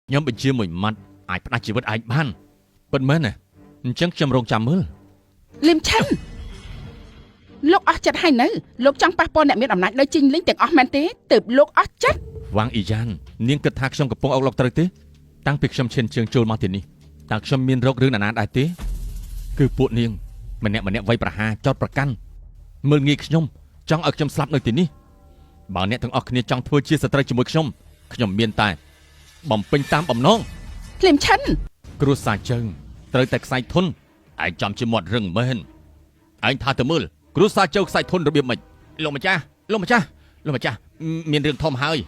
ខ្ញុំបញ្ជាមួយម៉ាត់អាចផ្ដាច់ជីវិតឯងបានពិតមែនណាអញ្ចឹងខ្ញុំរងចាំមើល លឹមឆិនលោកអស់ចិត្តហើយនៅលោកចង់ប៉ះពាល់អ្នកមានអំណាចនៅជីងលីងទាំងអស់មែនទេទើបលោកអស់ចិត្ត វ៉ាងអ៊ីយ៉ាននាងគិតថាខ្ញុំកំពុងអុកឡុកត្រូវទេតាំងពីខ្ញុំឈានជើងចូលមកទីនេះតើខ្ញុំមានរោគរឿងណាណាដែរទេគឺពួកនាងម្នាក់ម្នាក់វ័យប្រហារចោតប្រកាន់មើលងាយខ្ញុំចង់ឲ្យខ្ញុំស្លាប់នៅទីនេះបើអ្នកទាំងអស់គ្នាចង់ធ្វើជាសត្រូវជាមួយខ្ញុំខ្ញុំមានតែបំពេញតាមបំណង លឹមឆិន គ្រួសារជើងត្រូវតែខ្សែធនឯងចំជាមាត់រឹងមែនឯងថាទៅមើលគ្រួសារជើងខ្សែធនរបៀបម៉េចលោកម្ចាស់លោកម្ចាស់លោកម្ចាស់មានរឿងធំហើយ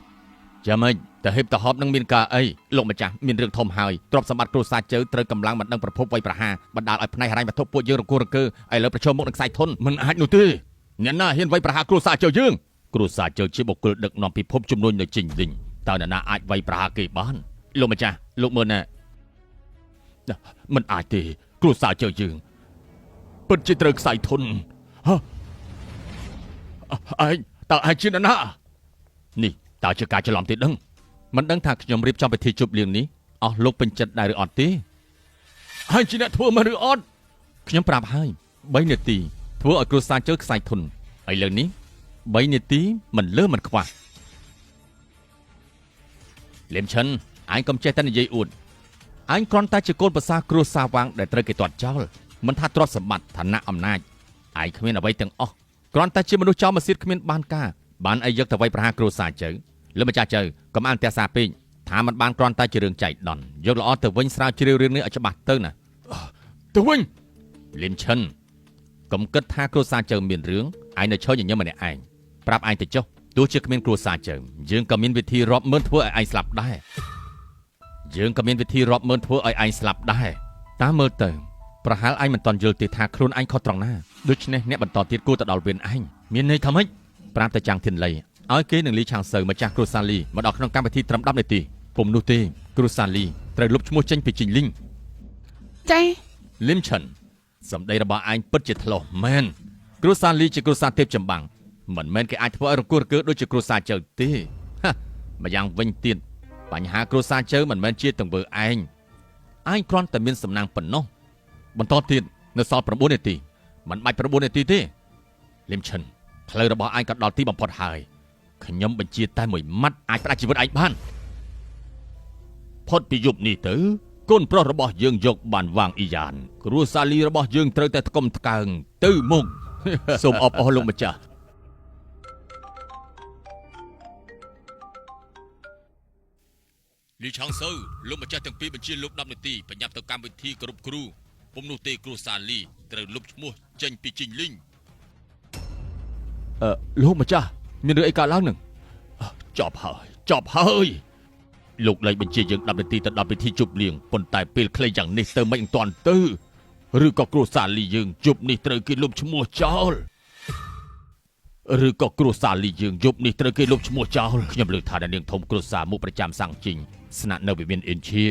ចាំម៉េចតើហេបតហប់នឹងមានការអីលោកម្ចាស់មានរឿងធំហើយទ្រព្យសម្បត្តិគ្រួសារជើងត្រូវកម្លាំងមិនដឹងប្រភពໄວប្រហារបណ្ដាលឲ្យផ្នែកហិរញ្ញវត្ថុពួកយើងរង្គោះរង្គើឥឡូវប្រឈមមុខនឹងខ្សែធនមិនអាចនោះទេអ្នកណាហ៊ានໄວប្រហារគ្រួសារជើងយើងគ្រួសារជើងជាបុគ្គលដឹកនាំពិភពជំនួញនៅជីងលីងតើអ្នកណាអាចໄວប្រហារគេបានលោកម្ចាស់លោកមើលណែ មិនអាចទេគ្រួសារជើយើងពិតជាត្រូវខ្សែធនហ៎ឯងតើឯងជានរណានេះតើជាការច្រឡំទេដឹងមិនដឹងថាខ្ញុំរៀបចំពិធីជប់លៀងនេះអស់លោកពេញចិត្តដែរឬអត់ទេហើយជាអ្នកធ្វើមកឬអត់ខ្ញុំប្រាប់ហើយ3នាទីធ្វើឲ្យគ្រួសារជើខ្សែធនឥឡូវនេះ3នាទីមិនលើមិនខ្វះលឹមឈិនឯងកុំចេះតែនិយាយអួត អញគ្រាន់តែជាកូនប្រសារគ្រួសារវាងដែលត្រូវគេទាត់ចោលមិនថាទ្រព្យសម្បត្តិឋានៈអំណាចឯងគ្មានអ្វីទាំងអស់គ្រាន់តែជាមនុស្សចោលមកសៀតគ្មានបានការបានអីយកទៅໄວប្រហារគ្រួសារជើលើម្ចាស់ជើកុំអានផ្ទះសាពេកថាมันបានគ្រាន់តែជារឿងចៃដន្យយកល្អទៅវិញស្រាវជ្រាវរឿងនេះឲ្យច្បាស់ទៅណាទៅវិញលឹមឈិនកុំគិតថាគ្រួសារជើមានរឿងឯងនៅឈរញញឹមម្នាក់ឯងប្រាប់ឯងទៅចុះទោះជាគ្មានគ្រួសារជើយើងក៏មានវិធីរាប់ម៉ឺនធ្វើឲ្យឯងស្លាប់ដែរ យើងក៏មានវិធីរាប់ម៉ឺនធ្វើឲ្យឯងស្លាប់ដែរតាមមើលទៅប្រហែលឯងមិនតន់យល់ទេថាខ្លួនឯងខុសត្រង់ណាដូច្នេះអ្នកបន្តទៀតគួរទៅដល់វេនឯងមានន័យថាម៉េចប្រាប់តែចាំងធានលីឲ្យគេនឹងលីឆាងសៅម្ចាស់គ្រួសារលីមកដល់ក្នុងកម្មវិធីត្រឹម10នាទីពុំនោះទេគ្រួសារលីត្រូវលុបឈ្មោះចេញពីជីងលីង ចា លឹមឈិនសម្ដីរបស់ឯងពិតជាថ្លោះមែនគ្រួសារលីជាគ្រួសារទេពចម្បាំងមិនមែនគេអាចធ្វើឲ្យរង្គោះរង្គើដូចជាគ្រួសារជើទេហាម្យ៉ាងវិញទៀតបញ្ហាគ្រួសារជើមិនមែនជាទង្វើឯងឯងគ្រាន់តែមានសំណាងប៉ុណ្ណោះបន្តទៀតនៅសល់9នាទីមិនបាច់9នាទីទេលឹមឈិនផ្លូវរបស់ឯងក៏ដល់ទីបំផុតហើយខ្ញុំបញ្ជាតែមួយម៉ាត់អាចផ្ដាច់ជីវិតឯងបាន ផុតពីយប់នេះទៅកូនប្រុសរបស់យើងយកបានវាងអ៊ីយ៉ានគ្រួសារលីរបស់យើងត្រូវតែថ្កុំថ្កើងទៅមុខ សូមអបអរលោកម្ចាស់លីឆាងសូលោកម្ចាស់ទាំងពីរបញ្ជាលោក10នាទីបញ្ញាប់ទៅកម្មវិធីគោរពគ្រូពុំនោះទេគ្រួសារលីត្រូវលុបឈ្មោះចេញពីជីងលីងអឺលោកម្ចាស់មានរឿងអីកើតឡើងនឹងចប់ហើយចប់ហើយ លោកលែងបញ្ជាយើង10នាទីទៅដល់ពិធីជប់លៀងប៉ុន្តែពេលខ្លីយ៉ាងនេះទៅមិនអន្ទាន់ទៅឬក៏គ្រួសារលីយើងជប់នេះត្រូវគេលុបឈ្មោះចោលឬក៏គ្រួសារលីយើងយប់នេះត្រូវគេលុបឈ្មោះចោលខ្ញុំលើកថាអ្នកនាងធំគ្រួសារមុខប្រចាំសាំងជីងស្នាក់នៅវិមានអ៊ិនឈៀ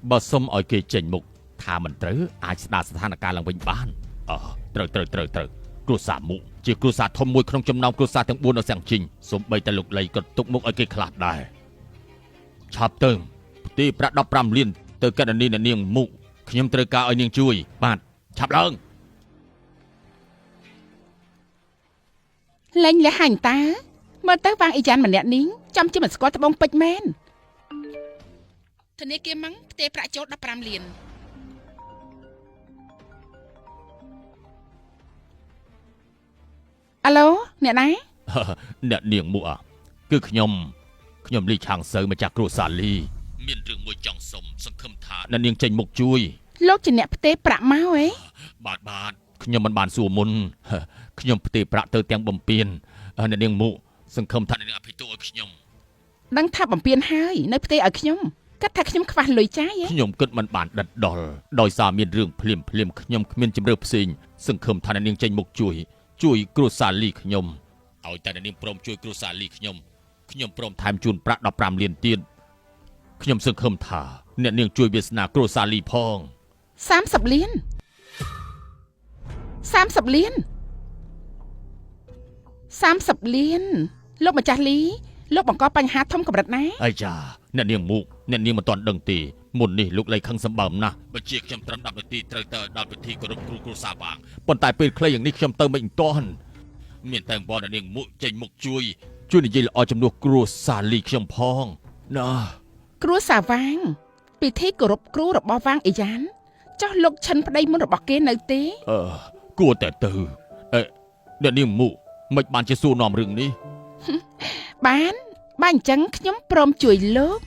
បើសុំឲ្យគេចេញមុខថាមិនត្រូវអាចស្ដារស្ថានភាពឡើងវិញបានអើត្រូវត្រូវត្រូវត្រូវគ្រួសារមុខជាគ្រួសារធំមួយក្នុងចំណោមគ្រួសារទាំង4នៅសាំងជីងសូម្បីតែលោកលីក៏ទុកមុខឲ្យគេខ្លះដែរ ឆាប់ទៅផ្ទេរប្រាក់15លានទៅកណនីអ្នកនាងមុខខ្ញុំត្រូវការឲ្យនាងជួយបាទឆាប់ឡើង លែងលះហាញ់តាមើលទៅវាងអ៊ីយ៉ានម្នាក់នេះចំជាមិនស្គាល់ត្បូងពេជ្រមែនធនាគារម៉ាំងផ្ទេរប្រាក់ចូល15លានអាឡូអ្នកណា អ្នកនាងមុខអាគឺខ្ញុំខ្ញុំលីឆាងសៅម្ចាស់គ្រួសារលីមានរឿងមួយចង់សុំសង្ឃឹមថាអ្នកនាងចេញមុខជួយ លោកជាអ្នកផ្ទេរប្រាក់មកអី បាទបាទខ្ញុំមិនបានសួរមុនខ្ញុំផ្ទេរប្រាក់ទៅទាំងបំពេញអ្នកនាងមុខសង្ឃឹមថាអ្នកនាងអភ័យទោសឲ្យខ្ញុំ ដឹងថាបំពេញហើយនៅផ្ទេរឲ្យខ្ញុំគិតថាខ្ញុំខ្វះលុយចាយហ៎ ខ្ញុំគិតមិនបានដិតដល់ដោយសារមានរឿងភ្លាមភ្លាមខ្ញុំគ្មានជំរឿផ្សេងសង្ឃឹមថាអ្នកនាងចេញមុខជួយជួយគ្រួសារលីខ្ញុំឲ្យតែអ្នកនាងព្រមជួយគ្រួសារលីខ្ញុំខ្ញុំព្រមថែមជូនប្រាក់15លានទៀតខ្ញុំសង្ឃឹមថាអ្នកនាងជួយវាសនាគ្រួសារលីផង 30លាន30លាន30លានលោកម្ចាស់លី លោកបង្កបញ្ហាធំកម្រិតណា អាយ៉ាអ្នកនាងមុកអ្នកនាងមិនទាន់ដឹងទេមុននេះលោកលៃខឹងសម្បើមណាស់បញ្ជាខ្ញុំត្រឹម10នាទីត្រូវទៅដល់ពិធីគោរពគ្រូគ្រួសារបាងប៉ុន្តែពេលខ្លីយ៉ាងនេះខ្ញុំទៅមិនទាន់មានតែបងអ្នកនាងមុកចេញមុខជួយជួយនិយាយល្អជំនួសគ្រួសារលីខ្ញុំផងណា គ្រួសារវាងពិធីគោរពគ្រូរបស់វាងអ៊ីយ៉ានចោះលោកឈិនប្តីមុនរបស់គេនៅទេ អឺគួរតែទៅអេអ្នកនាងមុកមិនបានជាសួរនាំរឿងនេះ បានបើអញ្ចឹងខ្ញុំព្រមជួយលោក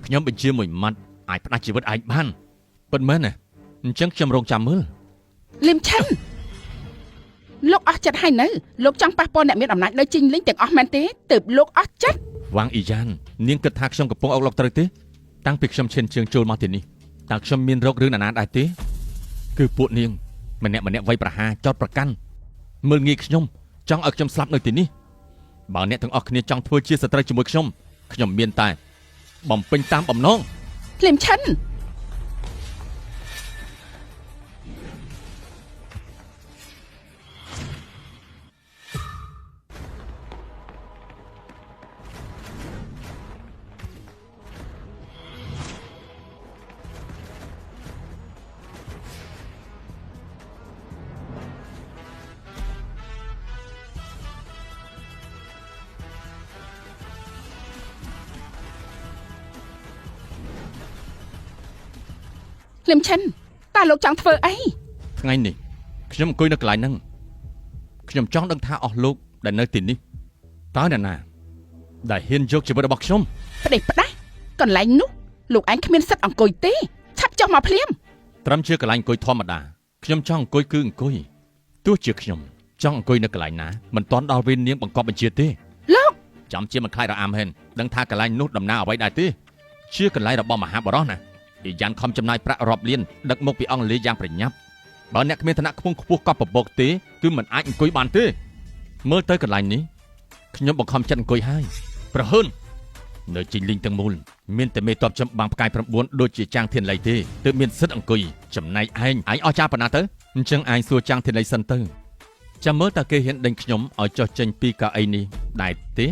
ខ្ញុំបញ្ជាមួយម៉ាត់អាចផ្ដាច់ជីវិតឯងបានពិតមែនណាអញ្ចឹងខ្ញុំរងចាំមើល លឹមឈិនលោកអស់ចិត្តហើយនៅលោកចង់ប៉ះពាល់អ្នកមានអំណាចនៅជីងលីងទាំងអស់មែនទេទើបលោកអស់ចិត្ត វ៉ាងអ៊ីយ៉ាននាងគិតថាខ្ញុំកំពុងអុកឡុកត្រូវទេតាំងពីខ្ញុំឈានជើងចូលមកទីនេះតើខ្ញុំមានរោគរឿងណាណាដែរទេគឺពួកនាងម្នាក់ម្នាក់វ័យប្រហាចោតប្រកាន់មើលងាយខ្ញុំចង់ឲ្យខ្ញុំស្លាប់នៅទីនេះបើអ្នកទាំងអស់គ្នាចង់ធ្វើជាសត្រូវជាមួយខ្ញុំខ្ញុំមានតែបំពេញតាមបំណង លឹមឈិនលឹមឈិនតើលោកចង់ធ្វើអី ថ្ងៃនេះខ្ញុំអង្គុយនៅកន្លែងហ្នឹងខ្ញុំចង់ដឹងថាអស់លោកដែលនៅទីនេះតើអ្នកណាដែលហ៊ានយកជីវិតរបស់ខ្ញុំ ផ្ដេសផ្ដាស់កន្លែងនោះលោកឯងគ្មានសិទ្ធិអង្គុយទេឆាប់ចុះមកភ្លាម ត្រឹមជាកន្លែងអង្គុយធម្មតាខ្ញុំចង់អង្គុយគឺអង្គុយទោះជាខ្ញុំចង់អង្គុយនៅកន្លែងណាមិនទាន់ដល់វេននាងបង្កប់បញ្ជាទេ លោក ចាំជាមិនខ្លាចរអាមហេនដឹងថាកន្លែងនោះដំណើរអ្វីដែរទេជាកន្លែងរបស់មហាបរោះណាអ៊ីយ៉ានខំចំណាយប្រាក់រាប់លានដឹកមកពីអង់គ្លេសយ៉ាងប្រញាប់បើអ្នកគ្មានឋានៈខ្ពង់ខ្ពស់កប់បបកទេគឺមិនអាចអង្គុយបានទេមើលទៅកន្លែងនេះខ្ញុំបង្ខំចិត្តអង្គុយហើយប្រហើននៅជីងលីងទាំងមូលមានតែមេតបចំបាំងផ្កាយ9ដូចជាចាងធានលៃទេទើបមានសិទ្ធិអង្គុយចំណែកឯងឯងអស់ចាប៉ុណ្ណាទៅអញ្ចឹងឯងសួរចាងធានលៃសិនទៅចាំមើលតើគេហ៊ានដេញខ្ញុំឲ្យចុះចេញពីកៅអីនេះដែរទេ